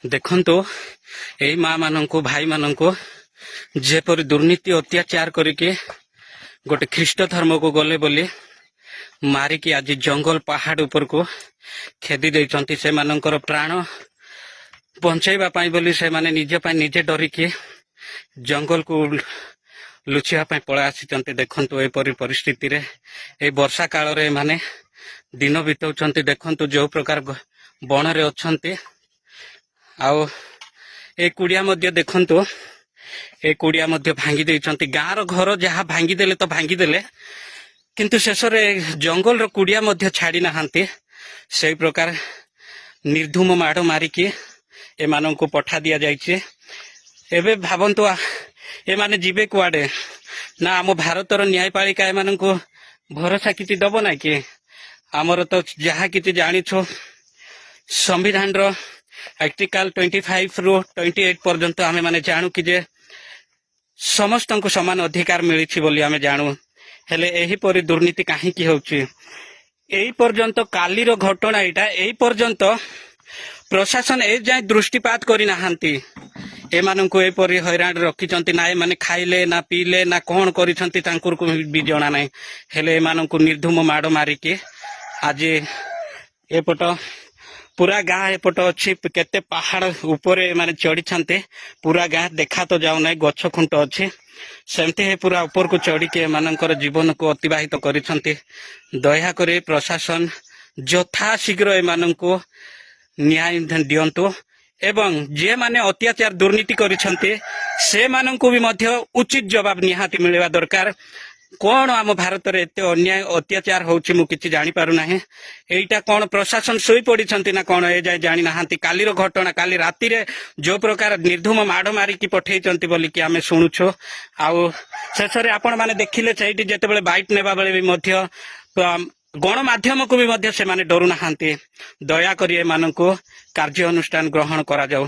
ଦେଖନ୍ତୁ, ଏଇ ମା ମାନଙ୍କୁ, ଭାଇମାନଙ୍କୁ ଯେପରି ଦୁର୍ନୀତି ଅତ୍ୟାଚାର କରିକି ଗୋଟେ ଖ୍ରୀଷ୍ଟ ଧର୍ମକୁ ଗଲେ ବୋଲି ମାରିକି ଆଜି ଜଙ୍ଗଲ ପାହାଡ ଉପରକୁ ଖେଦି ଦେଇଛନ୍ତି। ସେମାନଙ୍କର ପ୍ରାଣ ବଞ୍ଚେଇବା ପାଇଁ ବୋଲି ସେମାନେ ନିଜ ପାଇଁ ନିଜେ ଡରିକି ଜଙ୍ଗଲକୁ ଲୁଚିବା ପାଇଁ ପଳେଇ ଆସିଛନ୍ତି। ଦେଖନ୍ତୁ, ଏପରି ପରିସ୍ଥିତିରେ ଏଇ ବର୍ଷା କାଳରେ ଏମାନେ ଦିନ ବିତାଉଛନ୍ତି। ଦେଖନ୍ତୁ, ଯୋଉ ପ୍ରକାର ବଣରେ ଅଛନ୍ତି। ଆଉ ଏ କୁଡିଆ ମଧ୍ୟ ଦେଖନ୍ତୁ, ଏ କୁଡିଆ ମଧ୍ୟ ଭାଙ୍ଗି ଦେଇଛନ୍ତି। ଗାଁର ଘର ଯାହା ଭାଙ୍ଗିଦେଲେ ତ ଭାଙ୍ଗିଦେଲେ, କିନ୍ତୁ ଶେଷରେ ଜଙ୍ଗଲର କୁଡିଆ ମଧ୍ୟ ଛାଡି ନାହାନ୍ତି। ସେଇ ପ୍ରକାର ନିର୍ଦ୍ଧୁମ ମାଡ଼ ମାରିକି ଏମାନଙ୍କୁ ପଠା ଦିଆଯାଇଛି। ଏବେ ଭାବନ୍ତୁ, ଏମାନେ ଯିବେ କୁଆଡେ? ନା ଆମ ଭାରତର ନ୍ୟାୟପାଳିକା ଏମାନଙ୍କୁ ଭରସା କିଛି ଦବ ନା କି? ଆମର ତ ଯାହା କିଛି ଜାଣିଛୁ, ସମ୍ବିଧାନର ଆର୍ଟିକାଲ 25 ରୁ 28 ପର୍ଯ୍ୟନ୍ତ ଆମେ ମାନେ ଜାଣୁ କି ଯେ ସମସ୍ତଙ୍କୁ ସମାନ ଅଧିକାର ମିଳିଛି ବୋଲି ଆମେ ଜାଣୁ। ହେଲେ ଏହିପରି ଦୁର୍ନୀତି କାହିଁକି ହେଉଛି? ଏଇ ପର୍ଯ୍ୟନ୍ତ, କାଲିର ଘଟଣା ଏଇଟା, ଏଇ ପର୍ଯ୍ୟନ୍ତ ପ୍ରଶାସନ ଏ ଯାଏଁ ଦୃଷ୍ଟିପାତ କରିନାହାନ୍ତି। ଏମାନଙ୍କୁ ଏପରି ହଇରାଣ ରଖିଛନ୍ତି। ନା ଏମାନେ ଖାଇଲେ, ନା ପିଇଲେ, ନା କଣ କରିଛନ୍ତି, ତାଙ୍କୁ ବି ଜଣା ନାହିଁ। ହେଲେ ଏମାନଙ୍କୁ ନିର୍ଦ୍ଧୁମ ମାଡ଼ ମାରିକି ଆଜି ଏପଟ ପୁରା ଗାଁ ଏପଟ ଅଛି। କେତେ ପାହାଡ ଉପରେ ଏମାନେ ଚଢିଛନ୍ତି। ପୁରା ଗାଁ ଦେଖା ତ ଯାଉନାହିଁ, ଗଛ ଖୁଣ୍ଟ ଅଛି। ସେମିତି ହିଁ ପୁରା ଉପରକୁ ଚଢିକି ଏମାନଙ୍କର ଜୀବନକୁ ଅତିବାହିତ କରିଛନ୍ତି। ଦୟାକରି ପ୍ରଶାସନ ଯଥାଶୀଘ୍ର ଏମାନଙ୍କୁ ନ୍ୟାୟ ଦିଅନ୍ତୁ ଏବଂ ଯେଉଁମାନେ ଅତ୍ୟାଚାର ଦୁର୍ନୀତି କରିଛନ୍ତି, ସେମାନଙ୍କୁ ବି ମଧ୍ୟ ଉଚିତ ଜବାବ ନିହାତି ମିଳିବା ଦରକାର। କଣ ଆମ ଭାରତରେ ଏତେ ଅନ୍ୟାୟ ଅତ୍ୟାଚାର ହଉଛି, ମୁଁ କିଛି ଜାଣିପାରୁନାହିଁ। ଏଇଟା କଣ ପ୍ରଶାସନ ଶୋଇ ପଡିଛନ୍ତି ନା କଣ? ଏ ଯାଏ ଜାଣିନାହାନ୍ତି। କାଲିର ଘଟଣା, କାଲି ରାତିରେ ଯୋଉ ପ୍ରକାର ନିର୍ଦ୍ଧୁମ ମାଡ଼ ମାରିକି ପଠେଇଛନ୍ତି ବୋଲିକି ଆମେ ଶୁଣୁଛୁ। ଆଉ ଶେଷରେ ଆପଣ ମାନେ ଦେଖିଲେ, ସେଇଠି ଯେତେବେଳେ ବାଇଟ୍ ନେବା ବେଳେ ବି ମଧ୍ୟ ଗଣମାଧ୍ୟମକୁ ବି ମଧ୍ୟ ସେମାନେ ଡରୁନାହାନ୍ତି। ଦୟାକରି ଏମାନଙ୍କୁ କାର୍ଯ୍ୟ ଅନୁଷ୍ଠାନ ଗ୍ରହଣ କରାଯାଉ।